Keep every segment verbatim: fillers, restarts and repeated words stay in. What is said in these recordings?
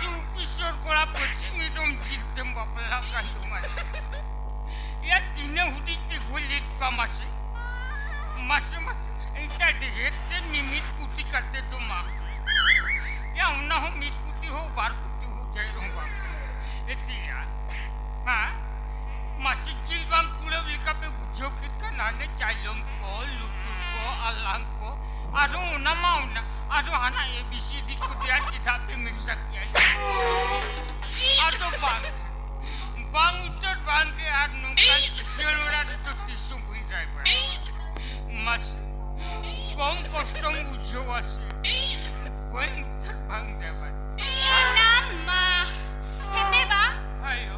ᱩᱯᱤᱥᱚᱨ ᱠᱚᱲᱟ ᱯᱟᱹᱪᱤ ᱢᱮᱨᱚᱢ ᱡᱤᱞ ᱛᱮᱢ ᱵᱟᱯᱞᱟᱜ ᱠᱟᱱ ᱫᱚ ᱢᱟᱥᱮ᱾ ᱭᱟ, ᱛᱤᱱᱟᱹᱜ ᱦᱩᱰᱤᱧ ᱯᱮ ᱦᱩᱭ ᱞᱮᱫ ᱠᱚᱣᱟ ᱢᱟᱥᱮ? ᱢᱟᱥᱮ, ᱢᱟᱥᱮ, ᱤᱱᱠᱟ ᱰᱷᱮᱨ ᱛᱮ ᱢᱤᱢᱤᱫ ᱠᱩᱴᱤ ᱠᱟᱛᱮ ᱫᱚ ᱢᱟ᱾ ᱭᱟ, ᱚᱱᱟ ᱦᱚᱸ ᱢᱤᱫ ᱠᱩᱴᱤ ᱦᱚᱸ ᱵᱟᱨ ᱠᱩᱴᱤ ᱦᱚᱸ ᱡᱟᱭ ᱦᱚᱸ ᱵᱟᱝ᱾ ᱮᱛᱤᱭᱟ, ᱦᱮᱸ? ᱢᱟᱥᱮ, ᱡᱤᱞ ᱵᱟᱝ ᱠᱩᱲᱟᱹᱣ ᱞᱮᱠᱟ ᱯᱮ ᱵᱩᱡᱷᱟᱹᱣ ᱠᱮᱫ ᱠᱷᱟᱱ, ᱦᱟᱱᱮ ᱪᱟᱭᱞᱚᱢ ᱠᱚ, ᱞᱩᱛᱩᱨ ᱠᱚ, ᱟᱞᱟᱝ ᱠᱚ, ᱟᱨᱦᱚᱸ ᱚᱱᱟ ᱢᱟ ᱚᱱᱟ, ᱟᱨᱦᱚᱸ ᱦᱟᱱᱟ ᱮ ᱵᱤ ᱥᱤ ᱰᱤ ᱠᱚ ᱫᱮᱭᱟ ᱪᱮᱫᱟᱜ ᱯᱮ ᱢᱮᱥᱟ ᱠᱮᱜᱼᱟ? ᱟᱫᱚ ᱵᱟᱝ, ᱵᱟᱝ ᱩᱛᱟᱹᱨ ᱵᱟᱝ ᱜᱮ, ᱟᱨ ᱱᱚᱝᱠᱟᱱ ᱠᱤᱥᱟᱹᱬ ᱚᱲᱟᱜ ᱨᱮᱫᱚ ᱛᱤᱥ ᱦᱚᱸ ᱵᱟᱹᱧ ᱨᱟᱭᱵᱟᱨ᱾ ᱢᱟᱥᱮ, ᱠᱚᱢ ᱠᱚᱥᱴᱚᱢ ᱵᱩᱡᱷᱟᱹᱣᱟ ᱥᱮ? ᱵᱟᱹᱧ ᱩᱛᱟᱹᱨ ᱵᱟᱝ ᱨᱟᱭᱵᱟᱨ᱾ ᱮ ᱱᱟᱱ ᱢᱟ, ᱦᱮᱸᱫᱮ ᱵᱟ᱾ ᱟᱭᱳ᱾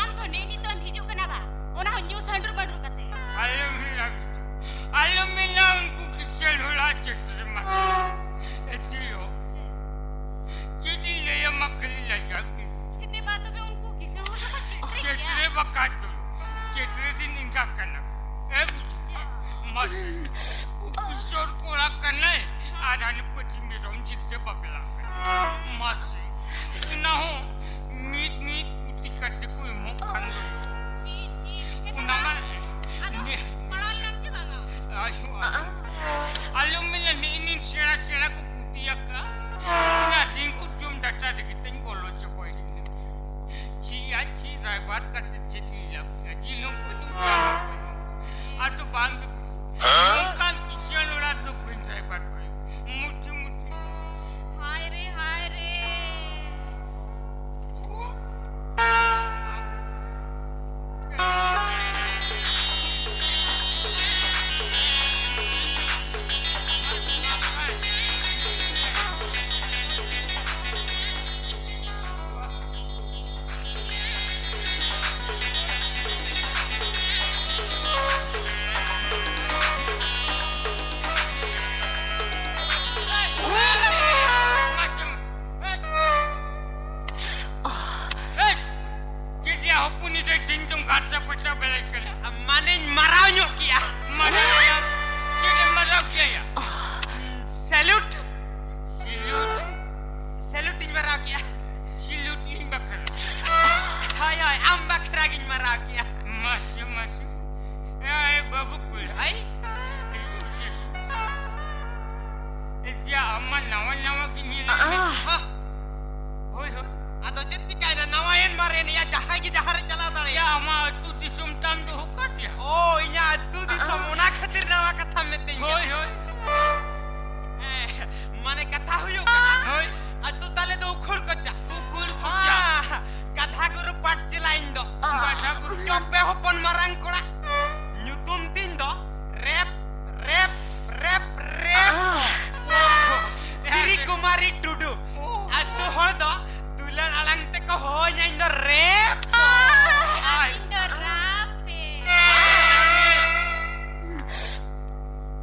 ᱟᱢ ᱫᱚ ᱱᱮᱜ ᱱᱤᱛᱚᱜ ᱮᱢ ᱦᱤᱡᱩᱜ ᱠᱟᱱᱟ ᱵᱟ? ᱚᱱᱟ ᱦᱚᱸ ᱧᱩ ᱥᱟᱺᱰᱨᱩ ᱵᱟᱺᱰᱨᱩ ᱠᱟᱛᱮ᱾ ᱟᱞᱚᱢ ᱢᱮᱱᱟ, ᱟᱞᱚᱢ ᱢᱮᱱᱟ, ᱩᱱᱠᱩ ᱠᱤᱥᱟᱹᱬ ᱦᱚᱲᱟᱜ ᱪᱮᱛᱨᱮ ᱢᱟ᱾ ᱮᱛᱤᱭᱚ᱾ ᱪᱮᱫ? ᱪᱮᱫ ᱤᱧ ᱞᱟᱹᱭ ᱟᱢᱟ, ᱠᱷᱟᱹᱞᱤ ᱞᱟᱡᱟᱣ ᱜᱮ᱾ ᱦᱮᱸᱫᱮ ᱵᱟ, ᱛᱚᱵᱮ ᱩᱱᱠᱩ ᱠᱤᱥᱟᱹᱬ ᱦᱚᱲ ᱫᱚᱠᱚ ᱪᱮᱛᱨᱮ ᱜᱮᱭᱟ? ᱪᱮᱛᱨᱮ ᱵᱟᱠᱟ ᱫᱚ᱾ ᱪᱮᱛᱨᱮ ᱫᱤᱱ ᱤᱧ ᱠᱟᱜ ᱠᱟᱱᱟ᱾ ᱮ ᱵᱩᱡᱷᱟᱹᱣ᱾ ᱪᱮᱫ? ᱢᱟᱥᱮ, ᱩᱯᱤᱥᱚᱨ ᱠᱚᱲᱟ ᱠᱟᱱᱟᱭ ᱟᱨ ᱦᱟᱱᱮ ᱯᱟᱹᱴᱤ ᱢᱮᱨᱚᱢ ᱡᱤᱞ ᱛᱮ ᱵᱟᱯᱞᱟ ᱠᱟᱱᱟᱭ᱾ ᱢᱟᱥᱮ, ᱚᱱᱟ ᱦᱚᱸ ᱢᱤᱫ ᱢᱤᱫ ᱠᱩᱴᱤ ᱠᱟᱛᱮ ᱠᱚ ᱮᱢᱚᱜ ᱠᱟᱱ ᱫᱚ᱾ ᱪᱷᱤ, ᱪᱷᱤ, ᱚᱱᱟ ᱢᱟ ᱟᱫᱚ ᱱᱮ-, ᱯᱟᱲᱦᱟᱣ ᱮᱱᱟᱢ ᱪᱮ ᱵᱟᱝᱟ? ᱟᱭᱳ, ᱟᱭᱳ᱾ ᱟᱞᱚᱢ ᱢᱮᱱᱟ, ᱱᱮᱜᱼᱮ ᱱᱤᱱ ᱥᱮᱬᱟ ᱥᱮᱬᱟ ᱠᱚ ᱠᱩᱴᱤ ᱟᱠᱟᱫ᱾ ᱚᱱᱟ ᱨᱤᱸᱜᱩᱫ ᱡᱚᱢ ᱰᱟᱴᱟ ᱨᱮᱜᱮ ᱛᱤᱧ ᱵᱚᱞᱚ ᱪᱟᱵᱟᱭᱮᱱᱟ᱾ ᱪᱷᱤ ᱟᱨ ᱪᱷᱤ, ᱨᱟᱭᱵᱟᱨ ᱠᱟᱛᱮ ᱪᱮᱫ ᱤᱧ ᱞᱟᱵᱷ ᱠᱮᱭᱟ? ᱡᱤᱞ ᱦᱚᱸ ᱵᱟᱹᱱᱩᱜ, ᱪᱟᱞ ᱦᱚᱸ ᱵᱟᱹᱱᱩᱜ᱾ ᱟᱫᱚ ᱵᱟᱝ ᱜᱮ᱾ ᱱᱚᱝᱠᱟᱱ ᱠᱤᱥᱟᱹᱬ ᱚᱲᱟᱜ ᱨᱮᱫᱚ ᱵᱟᱹᱧ ᱨᱟᱭᱵᱟᱨ ᱦᱩᱭᱩᱜ᱾ ᱢᱩᱪᱩ, ᱢᱩᱪᱩ᱾ ᱦᱟᱭ ᱨᱮ, ᱦᱟᱭ ᱨᱮ᱾ ᱟᱢ ᱢᱟ ᱱᱟᱣᱟ ᱱᱟᱣᱟ ᱜᱮ ᱧᱮᱞᱮᱫ ᱢᱮ᱾ ᱦᱟ? ᱦᱳᱭ, ᱦᱳᱭ᱾ ᱟᱫᱚ ᱪᱮᱫ ᱪᱤᱠᱟᱹᱭᱮᱱᱟ? ᱱᱟᱣᱟᱭᱮᱱ ᱢᱟᱨᱮᱱ, ᱭᱟ ᱡᱟᱦᱟᱸᱭ ᱜᱮ ᱡᱟᱦᱟᱸ ᱨᱮ ᱪᱟᱞᱟᱣ ᱭᱟ, ᱫᱟᱲᱮᱭᱟᱜᱼᱟ᱾ ᱟᱢᱟᱜ ᱟᱹᱛᱩ ᱫᱤᱥᱚᱢ ᱛᱟᱢ ᱫᱚ ᱚᱠᱟ ᱛᱮᱭᱟ? ᱳ, ᱤᱧᱟᱹᱜ ᱟᱹᱛᱩ ᱫᱤᱥᱚᱢ, ᱚᱱᱟ ᱠᱷᱟᱹᱛᱤᱨ ᱱᱟᱣᱟ ᱠᱟᱛᱷᱟᱢ ᱢᱮᱛᱟᱹᱧ ᱠᱟᱱᱟ᱾ ᱦᱳᱭ, ᱦᱳᱭ᱾ ᱦᱮᱸ, ᱢᱟᱱᱮ ᱠᱟᱛᱷᱟ ᱦᱩᱭᱩᱜ ᱠᱟᱱᱟ, ᱦᱳᱭ᱾ ᱟᱹᱛᱩ ᱛᱟᱞᱮ ᱫᱚ ᱩᱠᱷᱩᱲ ᱠᱚᱪᱟ᱾ ᱩᱠᱷᱩᱲ ᱠᱚᱪᱟ᱾ ᱦᱮᱸ, ᱜᱟᱫᱷᱟ ᱜᱩᱨᱩ ᱯᱟᱴ ᱪᱮᱞᱟ ᱤᱧ ᱫᱚ᱾ ᱜᱟᱫᱷᱟ ᱜᱩᱨᱩ᱾ ᱪᱚᱯᱮ ᱦᱚᱯᱚᱱ ᱢᱟᱨᱟᱝ ᱠᱚᱲᱟ᱾ ᱧᱩᱛᱩᱢ ᱛᱤᱧ ᱫᱚ ᱨᱮᱯ, ᱨᱮᱯ, ᱨᱮᱯ᱾ ᱥᱤᱨᱤ ᱠᱩᱢᱟᱨᱤ ᱴᱩᱰᱩ᱾ ᱳ᱾ ᱟᱹᱛᱩ ᱦᱚᱲ ᱫᱚ ᱫᱩᱞᱟᱹᱲ ᱟᱲᱟᱝ ᱛᱮᱠᱚ ᱦᱚᱦᱚᱧᱟ ᱤᱧ ᱫᱚ ᱨᱮᱯ᱾ ᱟᱭ᱾ ᱤᱧ ᱫᱚ ᱨᱟᱯᱮ᱾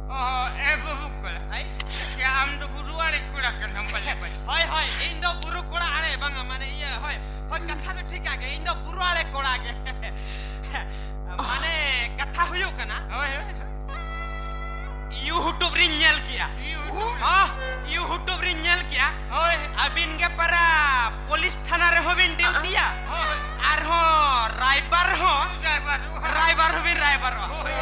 ᱚ, ᱮ ᱵᱟᱹᱵᱩ ᱠᱚᱲᱟ᱾ ᱦᱳᱭ᱾ ᱪᱮ ᱟᱢ ᱫᱚ ᱵᱩᱨᱩ ᱟᱲᱮ ᱠᱚᱲᱟ ᱠᱟᱱᱟᱢ ᱵᱟᱞᱮ ᱵᱟᱞᱮ? ᱦᱳᱭ, ᱦᱳᱭ, ᱤᱧ ᱫᱚ ᱵᱩᱨᱩ ᱠᱚᱲᱟ ᱟᱲᱮ ᱵᱟᱝᱟ, ᱢᱟᱱᱮ ᱤᱭᱟᱹ, ᱦᱳᱭ, ᱦᱳᱭ, ᱠᱟᱛᱷᱟ ᱫᱚ ᱴᱷᱤᱠ ᱜᱮ, ᱤᱧ ᱫᱚ ᱵᱩᱨᱩ ᱟᱲᱮ ᱠᱚᱲᱟ ᱜᱮ᱾ ᱢᱟᱱᱮ ᱠᱟᱛᱷᱟ ᱦᱩᱭᱩᱜ ᱠᱟᱱᱟ, ᱦᱳᱭ, ᱦᱳᱭ, ᱦᱳᱭ᱾ YouTube ᱨᱤᱧ ᱧᱮᱞ ᱠᱮᱜᱼᱟ᱾ YouTube᱾ ᱦᱚᱸ, YouTube ᱨᱤᱧ ᱧᱮᱞ ᱠᱮᱜᱼᱟ᱾ ᱦᱳᱭ᱾ ᱟᱹᱵᱤᱱ ᱜᱮ ᱯᱟᱨᱟ ᱯᱩᱞᱤᱥ ᱛᱷᱟᱱᱟ ᱨᱮᱦᱚᱸ ᱵᱤᱱ ᱰᱤᱭᱩᱴᱤᱭᱟ᱾ ᱦᱳᱭ᱾ ᱟᱨᱦᱚᱸ ᱨᱟᱭᱵᱟᱨ ᱦᱚᱸ᱾ ᱨᱟᱭᱵᱟᱨ ᱦᱚᱸ᱾ ᱨᱟᱭᱵᱟᱨ ᱦᱚᱸ ᱵᱤᱱ ᱨᱟᱭᱵᱟᱨᱚᱜᱼᱟ᱾ ᱦᱳᱭ᱾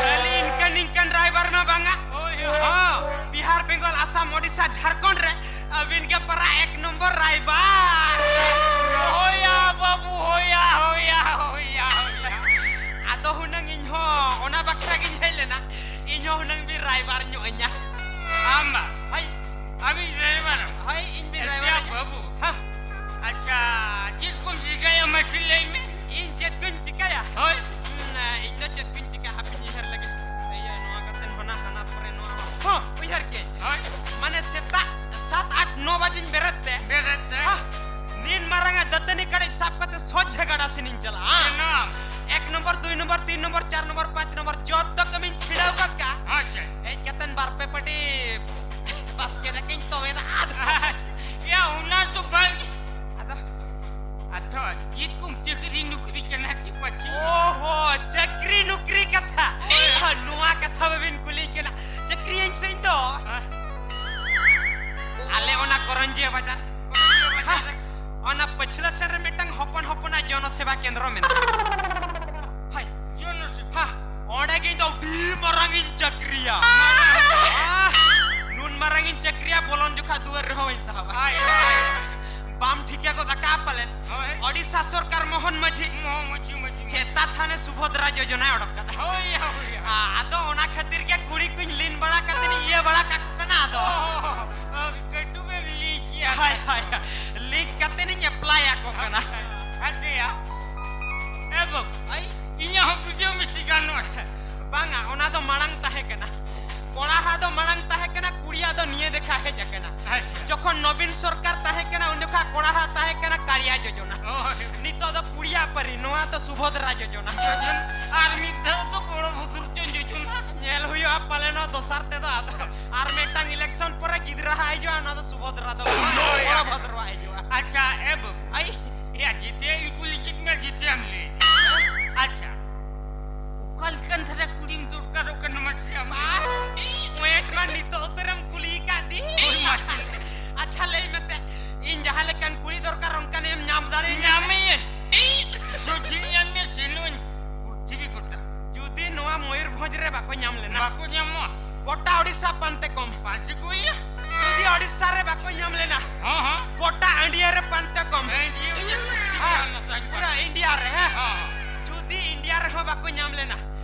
ᱠᱷᱟᱹᱞᱤ ᱤᱱᱠᱟᱹᱱ ᱤᱱᱠᱟᱹᱱ ᱨᱟᱭᱵᱟᱨ ᱢᱟ ᱵᱟᱝᱟ᱾ ᱦᱳᱭ, ᱦᱳᱭ᱾ ᱦᱚᱸ, ᱵᱤᱦᱟᱨ, ᱵᱮᱝᱜᱚᱞ, ᱟᱥᱟᱢ, ᱳᱰᱤᱥᱟ, ᱡᱷᱟᱲᱠᱷᱚᱸᱰ ᱨᱮ ᱟᱹᱵᱤᱱ ᱜᱮ ᱯᱟᱨᱟ ᱮᱠ ᱱᱚᱢᱵᱚᱨ ᱨᱟᱭᱵᱟᱨ᱾ ᱦᱳᱭᱟ ᱵᱟᱹᱵᱩ, ᱦᱳᱭᱟ, ᱦᱳᱭᱟ, ᱦᱳᱭᱟ, ᱦᱳᱭᱟ᱾ ᱟᱫᱚ ᱦᱩᱱᱟᱹᱝ ᱤᱧ ᱦᱚᱸ ᱚᱱᱟ ᱵᱟᱠᱷᱨᱟ ᱜᱤᱧ ᱦᱮᱡ ᱞᱮᱱᱟ, ᱤᱧ ᱦᱚᱸ ᱦᱩᱱᱟᱹᱝ ᱵᱤᱱ ᱨᱟᱭᱵᱟᱨ ᱧᱚᱜ ᱟᱹᱧᱟ᱾ ᱟᱢ ᱵᱟ? ᱦᱳᱭ᱾ ᱟᱢᱤᱡ ᱨᱟᱭᱵᱟᱨ? ᱦᱳᱭ, ᱤᱧ ᱵᱤᱱ ᱟᱪᱪᱷᱟ, ᱨᱟᱭᱵᱟᱨ ᱟᱹᱧᱟ᱾ ᱵᱟᱹᱵᱩ᱾ ᱦᱮᱸ᱾ ᱟᱪᱪᱷᱟ, ᱪᱮᱫ ᱠᱚᱢ ᱪᱤᱠᱟᱹᱭᱟ ᱢᱟᱥᱮ ᱞᱟᱹᱭ ᱢᱮ? ᱤᱧ ᱪᱮᱫ ᱠᱚᱧ ᱪᱤᱠᱟᱹᱭᱟ? ᱦᱳᱭ᱾ ᱦᱩᱸ, ᱤᱧ ᱫᱚ ᱪᱮᱫ ᱠᱚᱧ ᱪᱤᱠᱟᱹᱭᱟ? ᱦᱟᱯᱮᱧ ᱩᱭᱦᱟᱹᱨ ᱞᱟᱹᱜᱤᱫ᱾ ᱤᱭᱟᱹ, ᱱᱚᱣᱟ ᱠᱟᱛᱮ ᱦᱟᱱᱟ, ᱦᱟᱱᱟ ᱯᱚᱨᱮ ᱱᱚᱣᱟ᱾ ᱦᱚᱸ, ᱩᱭᱦᱟᱹᱨ ᱠᱮᱫ᱾ ᱦᱳᱭ᱾ ᱢᱟᱱᱮ ᱥᱮᱛᱟᱜ ᱥᱟᱛ, ᱟᱴ, ᱱᱚ ᱵᱟᱡᱮᱧ ᱵᱮᱨᱮᱫ ᱛᱮ᱾ ᱵᱮᱨᱮᱫ ᱛᱮ᱾ ᱦᱮᱸ, ᱱᱤᱱ ᱢᱟᱨᱟᱝ ᱟᱜ ᱫᱟᱹᱛᱟᱹᱱᱤ ᱠᱟᱹᱲᱤᱡ ᱥᱟᱵ ᱠᱟᱛᱮ ᱥᱚᱡᱷᱮ ᱜᱟᱰᱟ ᱥᱮᱱᱤᱧ ᱪᱟᱞᱟᱜᱼᱟ᱾ ᱥᱮᱱᱚᱜ ᱟᱢ᱾ ᱮᱠ ᱱᱚᱢᱵᱚᱨ, ᱫᱩᱭ ᱱᱚᱢᱵᱚᱨ, ᱛᱤᱱ ᱱᱚᱢᱵᱚᱨ, ᱪᱟᱨ ᱱᱚᱢᱵᱚᱨ, ᱯᱟᱸᱪ ᱱᱚᱢᱵᱚᱨ ᱡᱚᱛᱚ ᱠᱟᱹᱢᱤᱧ ᱪᱷᱤᱰᱟᱹᱣ ᱜᱚᱫ ᱠᱟᱜᱼᱟ᱾ ᱟᱪᱪᱷᱟ᱾ ᱦᱮᱡ ᱠᱟᱛᱮᱱ ᱵᱟᱨ ᱯᱮ ᱯᱟᱹᱴᱤ ᱵᱟᱥᱠᱮ ᱫᱟᱠᱟᱧ ᱛᱚᱵᱮ ᱫᱟ᱾ ᱟᱫᱚ᱾ ᱭᱟ, ᱚᱱᱟ ᱫᱚ ᱵᱟᱝ᱾ ᱟᱫᱚ? ᱟᱫᱚ, ᱪᱮᱫ ᱠᱚᱢ ᱪᱟᱹᱠᱨᱤ ᱱᱩᱠᱨᱤ ᱠᱟᱱᱟ ᱪᱮ ᱯᱟᱪᱷᱮ? ᱳᱦᱳ, ᱪᱟᱹᱠᱨᱤ ᱱᱩᱠᱨᱤ ᱠᱟᱛᱷᱟ᱾ ᱦᱳᱭ᱾ ᱦᱟ, ᱱᱚᱣᱟ ᱠᱟᱛᱷᱟ ᱵᱟᱵᱤᱱ ᱠᱩᱞᱤᱧ ᱠᱟᱱᱟ᱾ ᱪᱟᱹᱠᱨᱤᱭᱟᱹᱧ ᱥᱮ ᱤᱧ ᱫᱚ? ᱦᱮᱸ᱾ ᱟᱞᱮ ᱚᱱᱟ ᱠᱚᱨᱚᱧᱡᱤᱭᱟᱹ ᱵᱟᱡᱟᱨ᱾ ᱠᱚᱨᱚᱧᱡᱤᱭᱟᱹ ᱵᱟᱡᱟᱨ ᱨᱮ? ᱦᱟ, ᱚᱱᱟ ᱯᱟᱹᱪᱷᱞᱟᱹ ᱥᱮᱱ ᱨᱮ ᱢᱤᱫᱴᱟᱝ ᱦᱚᱯᱚᱱ ᱦᱚᱯᱚᱱᱟᱜ ᱡᱚᱱᱚ ᱥᱮᱵᱟ ᱠᱮᱱᱫᱨᱚ ᱢᱮᱱᱟᱜᱼᱟ᱾ ᱦᱳᱭ᱾ ᱡᱚᱱᱚ ᱥᱮᱵᱟ? ᱦᱟ, ᱚᱸᱰᱮ ᱜᱮ ᱤᱧ ᱫᱚ ᱟᱹᱰᱤ ᱢᱟᱨᱟᱝ ᱤᱧ ᱪᱟᱹᱠᱨᱤᱭᱟ᱾ ᱢᱟᱨᱟᱝ? ᱦᱟ, ᱱᱩᱱ ᱢᱟᱨᱟᱝ ᱤᱧ ᱪᱟᱹᱠᱨᱤᱭᱟ, ᱵᱚᱞᱚᱱ ᱡᱚᱠᱷᱟ ᱫᱩᱣᱟᱹᱨ ᱨᱮᱦᱚᱸ ᱵᱟᱹᱧ ᱥᱟᱦᱟᱵᱟ᱾ ᱦᱳᱭ, ᱦᱳᱭ, ᱦᱳᱭ᱾ ᱵᱟᱢ ᱴᱷᱤᱠᱟᱹ ᱜᱚᱫ ᱟᱠᱟᱫᱼᱟ ᱯᱟᱞᱮᱱ? ᱦᱳᱭ᱾ ᱳᱰᱤᱥᱟ ᱥᱚᱨᱠᱟᱨ ᱢᱳᱦᱚᱱ ᱢᱟᱹᱡᱷᱤ ᱢᱳᱦᱚᱱ ᱢᱟᱹᱡᱷᱤ, ᱢᱟᱹᱡᱷᱤ, ᱢᱟᱹᱡᱷᱤ᱾ ᱪᱮᱛᱟ ᱛᱷᱟᱱᱮ ᱥᱩᱵᱷᱚᱫᱨᱟ ᱡᱳᱡᱚᱱᱟᱭ ᱚᱰᱚᱠ ᱠᱟᱫᱟ᱾ ᱦᱳᱭ, ᱦᱳᱭ᱾ ᱟ-, ᱟᱫᱚ ᱚᱱᱟ ᱠᱷᱟᱹᱛᱤᱨ ᱜᱮ ᱠᱩᱲᱤ ᱠᱚᱧ ᱞᱤᱱ ᱵᱟᱲᱟ ᱠᱟᱛᱮᱧ ᱤᱭᱟᱹ ᱵᱟᱲᱟ ᱠᱟᱠᱚ ᱠᱟᱱᱟ ᱟᱫᱚ᱾ ᱚ, ᱚ, ᱠᱟᱹᱴᱩᱵ ᱮᱢ ᱞᱤᱱ ᱠᱮᱭᱟ᱾ ᱦᱳᱭ, ᱦᱳᱭ᱾ ᱞᱤᱠ ᱠᱟᱛᱮ ᱤᱧ ᱮᱯᱞᱟᱭ ᱟᱠᱚ ᱠᱟᱱᱟ᱾ ᱟᱪᱪᱷᱟ ᱭᱟ᱾ ᱮ ᱵᱟᱹᱵᱩ, ᱟᱭ? ᱤᱧᱟᱹᱜ ᱦᱚᱸ ᱵᱩᱡᱷᱟᱹᱣ ᱢᱮᱥᱮ ᱜᱟᱱᱚᱜᱼᱟ ᱥᱮ? ᱵᱟᱝᱟ, ᱚᱱᱟ ᱫᱚ ᱢᱟᱲᱟᱝ ᱛᱟᱦᱮᱸ ᱠᱟᱱᱟ᱾ ᱠᱚᱲᱟ ᱦᱟᱜ ᱫᱚ ᱢᱟᱲᱟᱝ ᱛᱟᱦᱮᱸ ᱠᱟᱱᱟ, ᱠᱩᱲᱤᱭᱟᱜ ᱫᱚ ᱱᱤᱭᱟᱹ ᱫᱮᱠᱷᱟ ᱦᱮᱡ ᱟᱠᱟᱱᱟ᱾ ᱟᱪᱪᱷᱟ᱾ ᱡᱚᱠᱷᱚᱱ ᱱᱚᱵᱤᱱ ᱥᱚᱨᱠᱟᱨ ᱛᱟᱦᱮᱸ ᱠᱟᱱᱟ, ᱩᱱ ᱡᱚᱠᱷᱟ ᱠᱚᱲᱟ ᱦᱟᱜ ᱛᱟᱦᱮᱸ ᱠᱟᱱᱟ ᱠᱟᱲᱤᱭᱟ ᱡᱳᱡᱚᱱᱟ᱾ ᱦᱳᱭ᱾ ᱱᱤᱛᱚᱜ ᱫᱚ ᱠᱩᱲᱤᱭᱟᱜ ᱯᱟᱹᱨᱤ, ᱱᱚᱣᱟ ᱫᱚ ᱥᱩᱵᱷᱚᱫᱨᱟ ᱡᱳᱡᱚᱱᱟ᱾ ᱡᱳᱡᱚᱱᱟ᱾ ᱟᱨ ᱢᱤᱫ ᱫᱷᱟᱣ ᱫᱚ ᱵᱚᱲᱚ ᱵᱷᱩᱛᱩᱨ ᱪᱚᱝ ᱡᱳᱡᱚᱱᱟ᱾ ᱧᱮᱞ ᱦᱩᱭᱩᱜᱼᱟ ᱯᱟᱞᱮᱱᱚᱜ ᱫᱚᱥᱟᱨ ᱛᱮᱫᱚ ᱟᱫᱚ᱾ ᱟᱨ ᱢᱤᱫᱴᱟᱝ election ᱯᱚᱨᱮ ᱜᱤᱫᱽᱨᱟᱹ ᱦᱟᱜ ᱦᱤᱡᱩᱜᱼᱟ, ᱚᱱᱟ ᱫᱚ ᱥᱩᱵᱷᱚᱫᱨᱟ ᱫᱚ ᱵᱟᱝ, ᱦᱳᱭ᱾ ᱵᱚᱲᱚ ᱵᱷᱚᱫᱨᱚ ᱦᱤᱡᱩᱜᱼᱟ᱾ ᱟᱪᱪᱷᱟ, ᱮ ᱵᱟᱹᱵᱩ᱾ ᱟᱭ? ᱮᱭᱟ, ᱡᱮᱛᱮᱭᱟᱜ ᱤᱧ ᱠᱩᱞᱤ ᱠᱮᱫ ᱢᱮᱭᱟ, ᱡᱮᱛᱮᱭᱟᱜ ᱮᱢ ᱞᱟᱹᱭ ᱫᱟ᱾ ᱟᱪᱪᱷᱟ, ᱚᱠᱟ ᱞᱮᱠᱟᱱ ᱫᱷᱟᱨᱟ ᱠᱩᱲᱤᱢ ᱫᱚᱨᱠᱟᱨᱚᱜ ᱠᱟᱱᱟ ᱢᱟᱥᱮ ᱟᱢ? ᱵᱟᱥ, ᱚᱭᱮᱴ ᱢᱟ ᱱᱤᱛᱚᱜ ᱩᱛᱟᱹᱨᱮᱢ ᱠᱩᱞᱤ ᱟᱠᱟᱫ ᱫᱤ᱾ ᱦᱳᱭ, ᱢᱟᱥᱮ᱾ ᱟᱪᱪᱷᱟ, ᱞᱟᱹᱭ ᱢᱮᱥᱮ, ᱤᱧ ᱡᱟᱦᱟᱸ ᱞᱮᱠᱟᱱ ᱠᱩᱲᱤ ᱫᱚᱨᱠᱟᱨ, ᱚᱱᱠᱟᱱᱮᱢ ᱧᱟᱢ ᱫᱟᱲᱮᱭᱟᱹᱧᱟ ᱥᱮ? ᱧᱟᱢᱮᱭᱟᱹᱧ᱾ ᱥᱚᱡᱷᱮ ᱧᱟᱢ ᱢᱮ, ᱥᱮᱱᱚᱜ ᱟᱹᱧ ᱯᱨᱤᱛᱷᱤᱵᱤ ᱜᱚᱴᱟ᱾ ᱡᱩᱫᱤ ᱱᱚᱣᱟ ᱢᱚᱭᱩᱨᱵᱷᱚᱸᱡᱽ ᱨᱮ ᱵᱟᱠᱚ ᱧᱟᱢ ᱞᱮᱱᱟ, ᱵᱟᱠᱚ ᱧᱟᱢᱚᱜᱼᱟ᱾ ᱜᱚᱴᱟ ᱳᱰᱤᱥᱟ ᱯᱟᱱᱛᱮ ᱠᱚᱢ᱾ ᱯᱟᱱᱛᱮ ᱠᱚ ᱦᱩᱭᱩᱜᱼᱟ᱾ ᱡᱩᱫᱤ ᱳᱰᱤᱥᱟ ᱨᱮ ᱵᱟᱠᱚ ᱧᱟᱢ ᱞᱮᱱᱟ, ᱦᱚᱸ, ᱦᱚᱸ᱾ ᱜᱚᱴᱟ ᱟᱹᱰᱤᱭᱟᱹ ᱨᱮ ᱯᱟᱱᱛᱮ ᱠᱚᱢ᱾ ᱦᱮᱸ, ᱤᱭᱟᱹ ᱦᱮᱸ, ᱦᱟᱱᱟ ᱥᱟᱡ ᱯᱩᱨᱟᱹ ᱯᱟᱱᱛᱮ᱾ ᱤᱱᱰᱤᱭᱟ ᱨᱮ, ᱦᱮᱸ? ᱦᱚᱸ, ᱦᱚᱸ᱾ ᱡᱩᱫᱤ ᱤᱱᱰᱤᱭᱟ ᱨᱮᱦᱚᱸ ᱵᱟᱠᱚ ᱧᱟᱢ ᱞᱮᱱᱟ,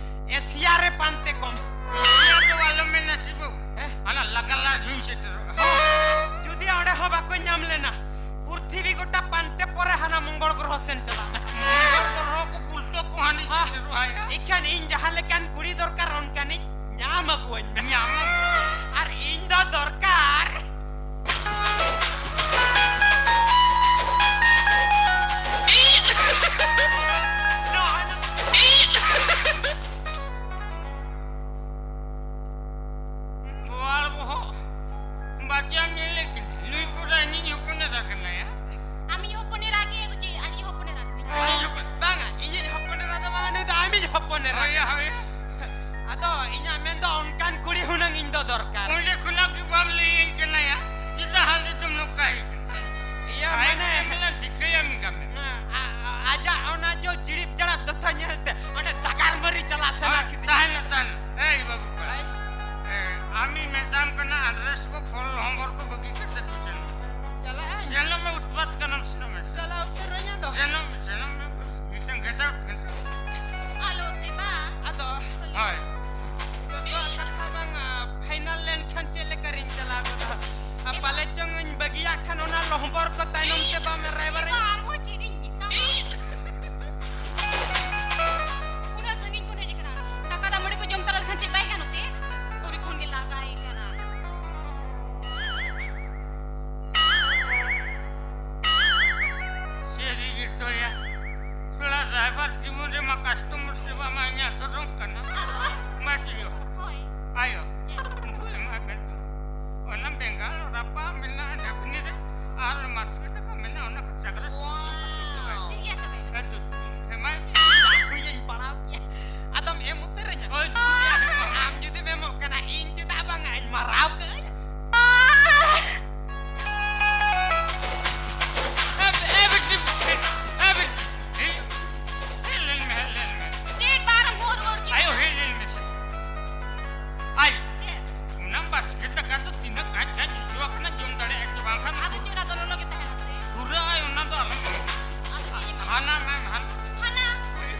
ᱮᱥᱤᱭᱟ ᱨᱮ ᱯᱟᱱᱛᱮ ᱠᱚᱢ᱾ ᱮᱥᱤᱭᱟ ᱫᱚ ᱟᱞᱚᱢ ᱢᱮᱱᱟ ᱥᱤᱵᱩ᱾ ᱦᱮᱸ? ᱦᱟᱱᱟ ᱞᱟᱜᱟ ᱞᱟᱡ ᱦᱚᱸᱧ ᱥᱮᱴᱮᱨᱚᱜᱼᱟ᱾ ᱡᱩᱫᱤ ᱚᱸᱰᱮ ᱦᱚᱸ ᱵᱟᱠᱚ ᱧᱟᱢ ᱞᱮᱱᱟ, ᱯᱩᱨᱛᱷᱤᱵᱤ ᱜᱚᱴᱟ ᱯᱟᱱᱛᱮ ᱯᱚᱨᱮ ᱦᱟᱱᱟ ᱢᱚᱝᱜᱚᱞ ᱜᱨᱚᱦᱚ ᱥᱮᱱ ᱪᱟᱞᱟᱜ ᱢᱮ᱾ ᱢᱚᱝᱜᱚᱞ ᱜᱨᱚᱦᱚ ᱠᱚ ᱯᱩᱞᱴᱚ ᱠᱚ ᱦᱟᱹᱱᱤ ᱦᱟ, ᱥᱮᱴᱮᱨᱚᱜᱼᱟ ᱭᱟ᱾ ᱤᱠᱷᱟᱹᱱ ᱤᱧ ᱡᱟᱦᱟᱸ ᱞᱮᱠᱟᱱ ᱠᱩᱲᱤ ᱫᱚᱨᱠᱟᱨ ᱚᱱᱠᱟᱱᱤᱡ ᱧᱟᱢ ᱟᱹᱜᱩᱣᱟᱹᱧ ᱢᱮ᱾ ᱧᱟᱢ᱾ ᱟᱨ ᱤᱧ ᱫᱚ ᱫᱚᱨᱠᱟᱨ᱾ ᱱᱚᱜᱼᱚᱭ ᱱᱚ- ᱵᱳᱣᱟᱲ ᱵᱚᱦᱚᱜ᱾ ᱵᱟᱪᱟᱢ ᱧᱮᱞᱮ ᱠᱤᱱᱟ᱾ ᱱᱩᱭ ᱠᱚᱲᱟ ᱤᱧᱤᱡ ᱦᱚᱯᱚᱱ ᱮᱨᱟ ᱠᱟᱱᱟᱭᱟ᱾ ᱟᱢᱤᱡ ᱦᱚᱯᱚᱱ ᱮᱨᱟ ᱜᱮ ᱫᱚ ᱪᱮᱫ? ᱟᱡᱤᱡ ᱦᱚᱯᱚᱱ ᱮᱨᱟ ᱠᱟᱱᱟᱭ᱾ ᱟᱡᱤᱡ ᱦᱚᱯᱚᱱ? ᱵᱟᱝᱟ, ᱤᱧᱤᱡ ᱦᱚᱯᱚᱱ ᱮᱨᱟ ᱫᱚ ᱵᱟᱝᱟ, ᱱᱩᱭ ᱫᱚ ᱟᱢᱤᱡ ᱦᱚᱯᱚᱱ ᱮᱨᱟ᱾ ᱦᱳᱭ, ᱦᱳᱭ᱾ ᱟᱫᱚ ᱤᱧᱟᱹᱜ ᱢᱮᱱ ᱫᱚ ᱚᱱᱠᱟᱱ ᱠᱩᱲᱤ ᱦᱩᱱᱟᱹᱝ ᱤᱧ ᱫᱚ ᱫᱚᱨᱠᱟᱨ᱾ ᱚᱸᱰᱮ ᱠᱷᱚᱱᱟᱜ ᱜᱮ ᱵᱟᱢ ᱞᱟᱹᱭᱟᱹᱧ ᱠᱟᱱᱟ ᱭᱟ? ᱪᱮᱫᱟᱜ ᱦᱟᱞᱮ ᱫᱚᱢ ᱱᱚᱝᱠᱟᱭ ᱠᱟᱱᱟ? ᱤᱭᱟᱹ, ᱟᱭ ᱢᱟᱱᱮ, ᱠᱟᱱᱟ, ᱴᱷᱤᱠᱟᱹᱭᱟᱢ ᱠᱟᱱᱟ᱾ ᱟ-, ᱟ-, ᱟᱡᱟᱜ ᱚᱱᱟ ᱡᱚ ᱡᱤᱲᱤᱯ ᱡᱟᱲᱟᱯ ᱫᱚᱛᱚ ᱧᱮᱞᱛᱮ ᱚᱸᱰᱮ ᱫᱟᱜᱟᱨ ᱢᱟᱹᱨᱤ ᱪᱟᱞᱟᱜ ᱥᱟᱱᱟ ᱦᱳᱭ, ᱠᱤᱫᱤᱧᱟ᱾ ᱛᱟᱦᱮᱱᱟ, ᱛᱟᱦᱮᱱᱟ᱾ ᱮᱭ ᱵᱟᱹᱵᱩ ᱠᱚᱲᱟ᱾ ᱦᱳᱭ᱾ ᱮ, ᱟᱢᱤᱧ ᱢᱮᱛᱟᱢ ᱠᱟᱱᱟ, ᱟᱱᱰᱨᱮᱥ ᱥᱮᱱᱚᱜ ᱢᱮ, ᱥᱮᱱᱚᱜ ᱢᱮ, ᱵᱟᱥ, ᱜᱤᱛᱟᱹᱝ ᱜᱷᱮᱴᱟᱣ, ᱜᱷᱮᱴᱟᱣ᱾ ᱟᱞᱚ ᱥᱮ ᱵᱟᱝ? ᱟᱫᱚ ᱦᱳᱭ᱾ ᱡᱚᱛᱚᱣᱟᱜ ᱠᱟᱛᱷᱟ ᱵᱟᱝ, ᱟ, final ᱞᱮᱱᱠᱷᱟᱱ ᱪᱮᱫ ᱞᱮᱠᱟ ᱨᱤᱧ ᱪᱟᱞᱟᱣ ᱜᱚᱫᱚᱜᱼᱟ? ᱟ, ᱮ ᱵᱟ- ᱯᱟᱞᱮ ᱪᱚᱝ ᱤᱧ ᱵᱟᱹᱜᱤᱭᱟᱜ ᱠᱷᱟᱱ ᱚᱱᱟ ᱞᱚᱦᱚᱵᱚᱨ ᱠᱚ ᱛᱟᱭᱱᱚᱢ ᱛᱮ ᱵᱟᱢ ᱮ ᱨᱟᱭᱵᱟᱨ ᱮ ᱵᱟ, ᱟᱨᱦᱚᱸ ᱪᱮᱫ ᱤᱧ ᱢᱮᱛᱟᱢᱟ? ᱩᱱᱟᱹᱜ ᱥᱟᱺᱜᱤᱧ ᱠᱷᱚᱱ ᱦᱮᱡ ᱟᱠᱟᱱᱟ, ᱫᱟᱠᱟ ᱫᱟᱜ ᱢᱟᱹᱰᱤ ᱠᱚ ᱡᱚᱢ ᱛᱟᱨᱟ ᱞᱮᱠᱷᱟᱱ ᱪᱮᱫ ᱵᱟᱭ ᱜᱟᱱᱚᱜ ᱛᱮ? ᱟᱹᱣᱨᱤ ᱠᱷᱚᱱ ᱜᱮ ᱞᱟᱜᱟᱭ ᱠᱟᱱᱟ᱾ ᱥᱟᱹᱨᱤ ᱜᱮ ᱛᱚᱭᱟ᱾ ᱯᱮᱲᱟ ᱰᱨᱟᱭᱵᱷᱟᱨ ᱡᱤᱵᱚᱱ ᱨᱮᱢᱟ customer ᱥᱮᱵᱟ ᱢᱟ ᱤᱧᱟᱜ ᱫᱷᱚᱨᱚᱢ ᱠᱟᱱᱟ᱾ ᱟᱫᱚ? ᱢᱟ ᱪᱮᱫ ᱦᱚᱸ᱾ ᱦᱳᱭ᱾ ᱟᱭᱳ, ᱪᱮᱫ? ᱩᱱᱠᱩ ᱮᱢᱟ ᱢᱮ ᱛᱚ᱾ ᱚᱱᱟ ᱵᱮᱸᱜᱟᱲ ᱨᱟᱯᱟ ᱢᱮᱱᱟᱜᱼᱟ ᱰᱷᱟᱹᱯᱱᱤ ᱨᱮ, ᱟᱨ ᱢᱟᱥᱠᱮ ᱫᱟᱠᱟ ᱢᱮᱱᱟᱜᱼᱟ, ᱚᱱᱟ ᱠᱚ ᱪᱟᱜᱽᱨᱟ ᱥᱩᱥᱩ ᱠᱟᱛᱮ ᱪᱟᱵᱟᱭ ᱢᱮ᱾ ᱴᱷᱤᱠ ᱜᱮᱭᱟ ᱛᱚᱵᱮ᱾ ᱦᱮᱸ, ᱫᱩ, ᱮᱢᱟᱭ ᱢᱮ᱾ ᱦᱩᱭᱟᱹᱧ ᱯᱟᱲᱟᱣ ᱠᱮᱭᱟ᱾ ᱟᱫᱚᱢ ᱮᱢ ᱩᱛᱟᱹᱨᱟᱹᱧᱟ? ᱦᱳᱭ, ᱫᱩ ᱜᱮ ᱮᱢᱟᱢ᱾ ᱟᱢ ᱡᱩᱫᱤᱢ ᱮᱢᱚᱜ ᱠᱟᱱᱟ, ᱤᱧ ᱪᱮᱫᱟᱜ ᱵᱟᱝᱟ ᱤᱧ ᱢᱟᱨᱟᱣ ᱠᱟᱹᱧ? ᱮ, ᱮ, ᱵᱤᱴᱤ, ᱮ, ᱵᱤᱴᱤ, ᱦᱮᱡ, ᱦᱮᱡ ᱞᱮᱱ ᱢᱮ, ᱦᱮᱡ ᱞᱮᱱ ᱢᱮ᱾ ᱪᱮᱫ ᱵᱟᱨ ᱦᱚᱨ ᱦᱚᱨ ᱪᱮᱫ? ᱟᱭᱳ, ᱦᱮᱡ ᱞᱮᱱ ᱢᱮᱥᱮ᱾ ᱟᱭᱳ᱾ ᱪᱮᱫ? ᱚᱱᱟ ᱵᱟᱥᱠᱮ ᱫᱟᱠᱟ ᱫᱚ ᱛᱤᱱᱟᱹᱜ ᱠᱟᱡ ᱠᱟᱡ ᱡᱚᱡᱚ ᱟᱠᱟᱱᱟ, ᱡᱚᱢ ᱫᱟᱲᱮᱭᱟᱜᱼᱟ ᱪᱮ ᱵᱟᱝ ᱠᱷᱟᱱ ᱟᱫᱚ ᱪᱮᱫ, ᱚᱱᱟ ᱫᱚ ᱞᱚᱞᱚ ᱜᱮ ᱛᱟᱦᱮᱱᱟ ᱥᱮ? ᱯᱩᱨᱟᱹ ᱟᱭ, ᱚᱱᱟ ᱫᱚ ᱟᱞᱚᱢ ᱟᱫᱚ ᱪᱮᱫ ᱮᱢ ᱦᱟᱱᱟ ᱢᱮᱢ ᱦᱟᱱᱟ᱾ ᱦᱟᱱᱟ? ᱦᱳᱭ᱾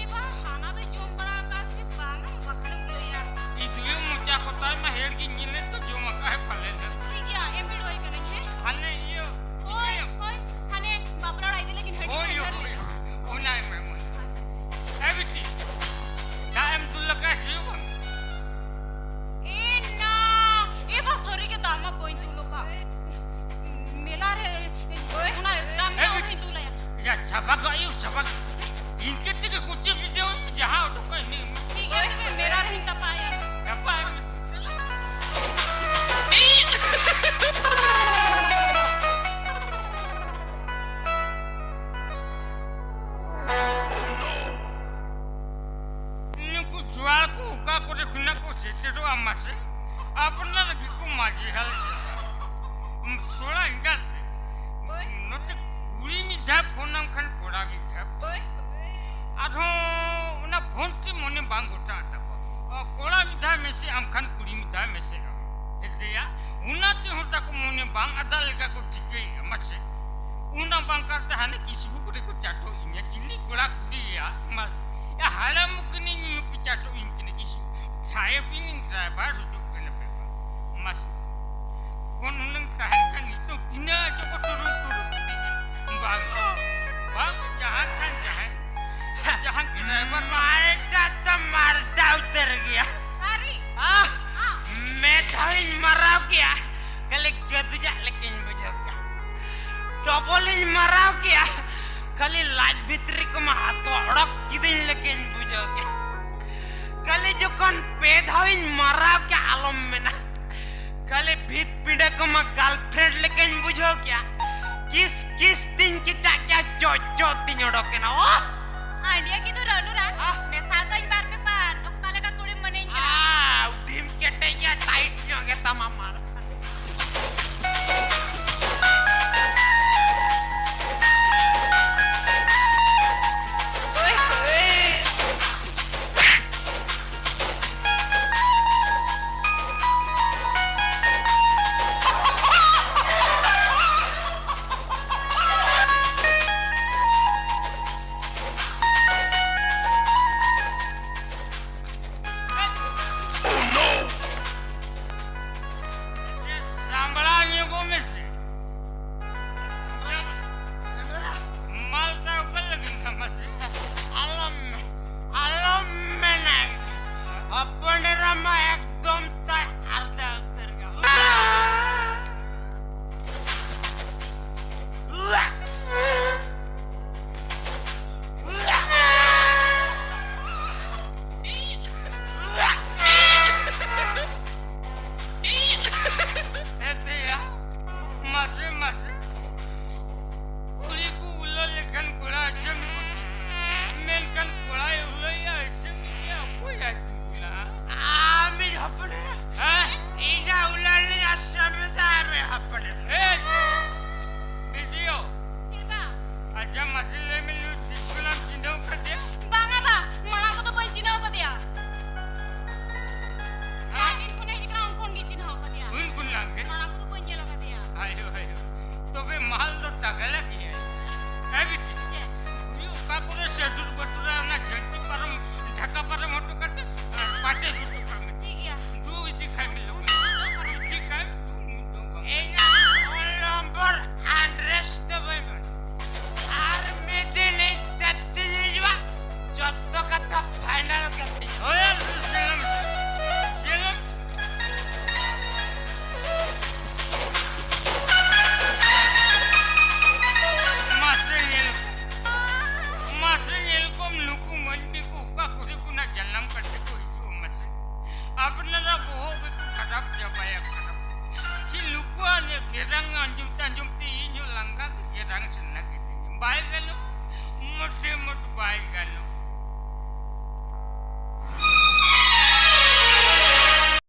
ᱮ ᱵᱟ, ᱦᱟᱱᱟ ᱫᱚ ᱡᱚᱢ ᱵᱟᱲᱟ ᱟᱠᱟᱫ ᱥᱮ ᱵᱟᱝᱟ? ᱵᱟᱠᱷᱟᱱᱮᱢ ᱞᱟᱹᱭᱟ᱾ ᱤᱫᱩᱭᱟᱹ ᱢᱚᱪᱟ ᱠᱚᱛᱟᱭ ᱢᱟ ᱦᱮᱲ ᱜᱤᱧ ᱧᱮᱞᱮᱫ ᱫᱚ, ᱡᱚᱢ ᱟᱠᱟᱫ ᱯᱟᱞᱮ ᱫᱚ᱾ ᱴᱷᱤᱠ ᱜᱮᱭᱟ, ᱮᱢ ᱵᱤᱰᱟᱹᱣ ᱟᱭ ᱠᱟᱹᱱᱟᱹᱧ, ᱦᱮᱸ? ᱦᱟᱱᱮ ᱤᱭᱟᱹ, ᱦᱳᱭ, ᱤᱭᱟᱹ᱾ ᱦᱳᱭ, ᱦᱟᱱᱮ ᱵᱟᱯᱞᱟ ᱚᱲᱟᱜ ᱤᱫᱤ ᱞᱟᱹᱜᱤᱫ ᱦᱟᱺᱰᱤ ᱦᱳᱭ, ᱠᱚ ᱦᱳᱭ, ᱮᱢ ᱦᱳᱭ, ᱞᱮᱫᱟ᱾ ᱦᱳᱭ᱾ ᱚᱱᱟ ᱮᱢ, ᱮᱢ, ᱚᱱᱟ᱾ ᱮ ᱵᱤᱴᱤ, ᱫᱟᱜ ᱮᱢ ᱫᱩᱞ ᱞᱮᱠᱷᱟᱱ ᱥᱤᱭᱩᱜ ᱟᱢ? ᱮ ᱱᱟ, ᱮ ᱵᱟ, ᱥᱟᱹᱨᱤ ᱜᱮ ᱫᱟᱜ ᱢᱟ ᱵᱟᱹᱧ ᱫᱩᱞ ᱟᱠᱟᱫ᱾ ᱢᱮᱞᱟ ᱨᱮ, ᱚᱱᱟ ᱫᱟᱜ ᱮ ᱢᱮᱞᱟ ᱵᱤᱴᱤ᱾ ᱚᱱᱟᱧ ᱫᱩᱞ ᱟᱭᱟ᱾ ᱭᱟ, ᱥᱟᱵᱟᱜ ᱟᱭᱳ, ᱥᱟᱵᱟᱜ᱾ ᱤᱱᱠᱟᱹ ᱛᱮᱜᱮ ᱠᱩᱪᱤ ᱵᱤᱰᱟᱹᱣ ᱢᱮ, ᱡᱟᱦᱟᱸ ᱚᱰᱚᱠᱚᱜ ᱤᱱᱟᱹ ᱮᱢ ᱢᱮ᱾ ᱴᱷᱤᱠ ᱜᱮᱭᱟ, ᱛᱚᱵᱮ ᱢᱮᱞᱟ ᱨᱮᱦᱚᱸᱧ ᱴᱟᱯᱟᱭᱟ᱾ ᱴᱟᱯᱟᱭ ᱢᱮ᱾ ᱱᱩᱠᱩ ᱡᱩᱣᱟᱹᱱ ᱠᱚ ᱚᱠᱟ ᱠᱚᱨᱮ ᱠᱷᱚᱱᱟᱜ ᱠᱚ ᱥᱮᱴᱮᱨᱚᱜᱼᱟ ᱢᱟᱥᱮ? ᱟᱯᱱᱟᱨ ᱜᱮᱠᱚ ᱢᱟᱹᱡᱷᱤ ᱦᱟᱞ ᱠᱟᱱᱟ᱾ ᱥᱚᱲᱟ ᱮᱸᱜᱟᱛ ᱨᱮ᱾ ᱱᱚᱛᱮ ᱠᱩᱲᱤ ᱢᱤᱫ ᱫᱷᱟᱣ ᱯᱷᱳᱱ ᱟᱢ ᱠᱷᱟᱱ ᱠᱚᱲᱟ ᱢᱤᱫ ᱫᱷᱟᱣ᱾ ᱟᱨᱦᱚᱸ ᱚᱱᱟ ᱯᱷᱳᱱ ᱛᱮ ᱢᱚᱱᱮ ᱵᱟᱝ ᱜᱚᱴᱟᱜ ᱛᱟᱠᱚᱣᱟ᱾ ᱚ, ᱠᱚᱲᱟ ᱢᱤᱫ ᱫᱷᱟᱣ ᱢᱮᱥᱮᱡ ᱟᱢ ᱠᱷᱟᱱ ᱠᱩᱲᱤ ᱢᱤᱫ ᱫᱷᱟᱣ ᱢᱮᱥᱮᱡ ᱟᱢ᱾ ᱦᱮᱸᱥᱮᱭᱟ? ᱚᱱᱟ ᱛᱮᱦᱚᱸ ᱛᱟᱠᱚ ᱢᱚᱱᱮ ᱵᱟᱝ ᱟᱫᱟ ᱞᱮᱠᱟ ᱠᱚ ᱴᱷᱤᱠᱟᱹᱭᱮᱫᱼᱟ, ᱢᱟᱥᱮ᱾ ᱚᱱᱟ ᱵᱟᱝᱠᱟᱨ ᱛᱮ ᱦᱟᱱᱮ ᱠᱤᱥᱵᱩ ᱠᱚᱨᱮ ᱠᱚ ᱪᱟᱴᱚᱜ ᱤᱧᱟ᱾ ᱪᱤᱞᱤ ᱠᱚᱲᱟ ᱠᱩᱲᱤᱭᱟ? ᱢᱟᱥᱮ, ᱭᱟ, ᱦᱟᱲᱟᱢ ᱠᱟᱹᱱᱟᱹᱧ, ᱱᱩᱠᱩ ᱯᱮ ᱪᱟᱴᱚᱜ ᱤᱧ ᱠᱟᱱᱟ᱾ ᱠᱤᱥᱵᱩ ᱥᱟᱦᱮᱵ ᱤᱧ ᱰᱨᱟᱭᱵᱷᱟᱨ ᱦᱚᱪᱚᱜ ᱠᱟᱱᱟ ᱯᱮ᱾ ᱢᱟᱥᱮ, ᱯᱷᱳᱱ ᱦᱩᱱᱟᱹᱝ ᱛᱟᱦᱮᱸ ᱠᱷᱟᱱ ᱱᱤᱛᱚᱜ ᱛᱤᱱᱟᱹᱜ ᱪᱚᱠᱚ ᱴᱩᱨᱩᱢ ᱴᱩᱨᱩᱢ ᱠᱤᱫᱤᱧᱟ᱾ ᱵᱟᱝ, ᱵᱟᱝ, ᱡᱟᱦᱟᱸ ᱠᱷᱟᱱ ᱡᱟᱦᱟᱸᱭ, ᱡᱟᱦᱟᱸ ᱰᱨᱟᱭᱵᱷᱟᱨ ᱢᱟ ᱢᱟᱨᱰᱟ ᱫᱚ ᱢᱟᱨᱰᱟ ᱩᱛᱟᱹᱨ ᱜᱮᱭᱟ᱾ ᱥᱟᱹᱨᱤ? ᱟᱦ! ᱟᱦ! ᱢᱮᱫ ᱫᱷᱟᱣᱤᱧ ᱢᱟᱨᱟᱣ ᱠᱮᱭᱟ, ᱠᱷᱟᱹᱞᱤ ᱜᱟᱹᱫᱩᱡᱟᱜ ᱞᱮᱠᱟᱧ ᱵᱩᱡᱷᱟᱹᱣ ᱠᱮᱭᱟ᱾ ᱰᱚᱵᱚᱞᱤᱧ ᱢᱟᱨᱟᱣ ᱠᱮᱭᱟ, ᱠᱷᱟᱹᱞᱤ ᱞᱟᱡ ᱵᱷᱤᱛᱨᱤ ᱠᱚᱢᱟ ᱦᱟᱛᱚ ᱚᱰᱚᱠ ᱠᱤᱫᱤᱧ ᱞᱮᱠᱟᱧ ᱵᱩᱡᱷᱟᱹᱣ ᱠᱮᱭᱟ᱾ ᱠᱷᱟᱹᱞᱤ ᱡᱚᱠᱷᱚᱱ ᱯᱮ ᱫᱷᱟᱣᱤᱧ ᱢᱟᱨᱟᱣ ᱠᱮᱭᱟ, ᱟᱞᱚᱢ ᱢᱮᱱᱟ, ᱠᱷᱟᱹᱞᱤ ᱵᱷᱤᱛ ᱯᱤᱸᱰᱟᱹ ᱠᱚᱢᱟ girlfriend ᱞᱮᱠᱟᱧ ᱵᱩᱡᱷᱟᱹᱣ ᱠᱮᱭᱟ᱾ ᱠᱤᱥ ᱠᱤᱥ ᱛᱤᱧ ᱠᱮᱪᱟᱜ ᱠᱮᱭᱟ, ᱡᱚ ᱡᱚ ᱛᱤᱧ ᱚᱰᱚᱠ ᱮᱱᱟ᱾ ᱚᱦ! ᱟᱭᱰᱤᱭᱟ ᱠᱤᱱᱛᱩ ᱨᱟᱱᱩ ᱨᱟᱱ᱾ ᱟᱦ! ᱢᱮᱥᱟ ᱠᱟᱹᱧ ᱵᱟᱨ ᱯᱮ ᱯᱟᱱ᱾ ᱚᱠᱟ ᱞᱮᱠᱟ ᱠᱩᱲᱤᱢ ᱢᱟᱱᱮᱧ ᱠᱟᱱᱟ? ᱟᱣ, ᱰᱷᱤᱢ ᱠᱮᱴᱮᱡ ᱜᱮᱭᱟ, tight ᱧᱚᱜ ᱜᱮ ᱛᱟᱢᱟ ᱢᱟᱞ᱾ ᱳᱭ ᱦᱳᱭ᱾ ᱥᱟᱢᱵᱲᱟᱣ ᱧᱚᱜᱚᱜ ᱢᱮᱥᱮ᱾ ᱢᱟᱞᱴᱟ ᱚᱠᱟ ᱞᱟᱹᱜᱤᱫ ᱠᱟᱱᱟ ᱢᱟᱥᱮ? ᱟᱞᱚᱢ, ᱟᱞᱚᱢ ᱢᱮᱱᱟ᱾ ᱦᱚᱯᱚᱱ ᱮᱨᱟ ᱢᱟ ᱮᱠᱫᱚᱢ ᱛᱟᱭ ᱟᱨᱫᱟ ᱩᱛᱟᱹᱨ ᱜᱮ᱾ ᱮᱛᱮᱭᱟ, ᱢᱟᱥᱮ, ᱢᱟᱥᱮ᱾ ᱠᱩᱲᱤ ᱠᱚ ᱩᱞᱟᱹ ᱞᱮᱠᱷᱟᱱ ᱠᱚᱲᱟ ᱟᱥᱮᱢ ᱠᱩᱥᱤ, ᱢᱮᱱᱠᱷᱟᱱ ᱠᱚᱲᱟᱭ ᱩᱞᱟᱹᱭᱟ ᱟᱥᱮᱢ ᱤᱧᱟ, ᱚᱠᱚᱭ ᱟᱥᱮᱢ ᱠᱩᱞᱟ? ᱟᱢᱤᱡ ᱦᱚᱯᱚᱱ ᱮᱨᱟ᱾ ᱦᱮᱸ? ᱤᱧᱟᱜ ᱩᱞᱟᱹ ᱨᱤᱱᱤᱡ ᱟᱥᱮᱢ ᱫᱟ ᱨᱮ ᱦᱚᱯᱚᱱ ᱮᱨᱟ᱾ ᱮᱭ! ᱵᱤᱰᱤᱭᱳ᱾ ᱪᱮᱫ ᱵᱟ? ᱟᱪᱪᱷᱟ, ᱢᱟᱥᱮ ᱞᱟᱹᱭ ᱢᱮ, ᱱᱩᱭ ᱛᱤᱥ ᱠᱷᱚᱱᱟᱢ ᱪᱤᱱᱦᱟᱹᱣ ᱠᱟᱫᱮᱭᱟ? ᱵᱟᱝᱟ ᱵᱟ, ᱢᱟᱲᱟᱝ ᱠᱚᱫᱚ ᱵᱟᱹᱧ ᱪᱤᱱᱦᱟᱹᱣ ᱠᱟᱫᱮᱭᱟ᱾ ᱦᱮᱸ? ᱡᱟᱦᱟᱸ ᱫᱤᱱ ᱠᱷᱚᱱᱮ ᱦᱮᱡ ᱟᱠᱟᱱᱟ, ᱩᱱ ᱠᱷᱚᱱ ᱜᱤᱧ ᱪᱤᱱᱦᱟᱹᱣ ᱠᱟᱫᱮᱭᱟ᱾ ᱩᱱ ᱠᱷᱚᱱ ᱞᱟᱝ ᱜᱮ? ᱢᱟᱲᱟᱝ ᱠᱚᱫᱚ ᱵᱟᱹᱧ ᱧᱮᱞ ᱟᱠᱟᱫᱮᱭᱟ᱾ ᱟᱭᱳ, ᱟᱭᱳ᱾ ᱛᱚᱵᱮ ᱢᱟᱞ ᱫᱚ ᱛᱟᱜᱲᱟ ᱜᱮᱭᱟ᱾ ᱦᱮᱸ ᱵᱤᱴᱤ? ᱪᱮᱫ? ᱩᱱᱤ ᱚᱠᱟ ᱠᱚᱨᱮ ᱥᱮᱫᱩᱨ ᱵᱟᱹᱴᱩᱨᱟ, ᱚᱱᱟ ᱡᱷᱟᱹᱱᱴᱤ ᱯᱟᱨᱚᱢ, ᱰᱷᱟᱠᱟ ᱯᱟᱨᱚᱢ ᱦᱚᱴᱚ ᱠᱟᱛᱮ, ᱟᱨ ᱯᱟᱴᱮ ᱦᱚᱴᱚ ᱠᱟᱜ ᱢᱮ᱾ ᱴᱷᱤᱠ ᱜᱮᱭᱟ᱾ ᱫᱩ ᱤᱫᱤ ᱠᱷᱟᱡ ᱢᱮ ᱞᱚᱜᱚᱱ᱾ ᱤᱫᱤ ᱠᱷᱟᱡ ᱫᱩ ᱢᱤᱫ ᱫᱚ ᱵᱟᱝ᱾ ᱤᱧᱟᱹᱜ ᱯᱷᱳᱱ ᱱᱚᱢᱵᱚᱨ ᱟᱰᱨᱮᱥ ᱫᱚ ᱵᱟᱹᱧ ᱵᱟᱲᱟᱭᱟ᱾ ᱟᱨ ᱢᱤᱫ ᱫᱤᱱ ᱤᱧ ᱛᱮᱫ ᱛᱤᱧ ᱦᱤᱡᱩᱜᱼᱟ, ᱡᱚᱛᱚ ᱠᱟᱛᱷᱟ ᱯᱷᱟᱭᱱᱟᱞ ᱠᱟᱛᱮ᱾ ᱦᱳᱭ, ᱥᱮᱱᱚᱜ ᱢᱮ᱾ ᱥᱮᱱᱚᱜ ᱢᱮ᱾ ᱢᱟᱥᱮ ᱧᱮᱞ ᱠᱚᱢ᱾ ᱢᱟᱥᱮ ᱧᱮᱞ ᱠᱚᱢ, ᱱᱩᱠᱩ ᱢᱟᱹᱱᱢᱤ ᱠᱚ ᱚᱠᱟ ᱠᱚᱨᱮ ᱠᱷᱚᱱᱟᱜ ᱡᱟᱱᱟᱢ ᱠᱟᱛᱮ ᱠᱚ ᱦᱤᱡᱩᱜᱼᱟ ᱢᱟᱥᱮ? ᱟᱯᱱᱟᱨᱟᱜ ᱵᱚᱦᱚᱜ ᱜᱮᱠᱚ ᱠᱷᱟᱨᱟᱯ ᱪᱟᱵᱟᱭᱟ, ᱠᱷᱟᱨᱟᱯ᱾ ᱪᱮᱫ ᱱᱩᱠᱩᱣᱟᱜ ᱜᱮᱨᱟᱝ ᱟᱸᱡᱚᱢ ᱛᱮ, ᱟᱸᱡᱚᱢ ᱛᱮ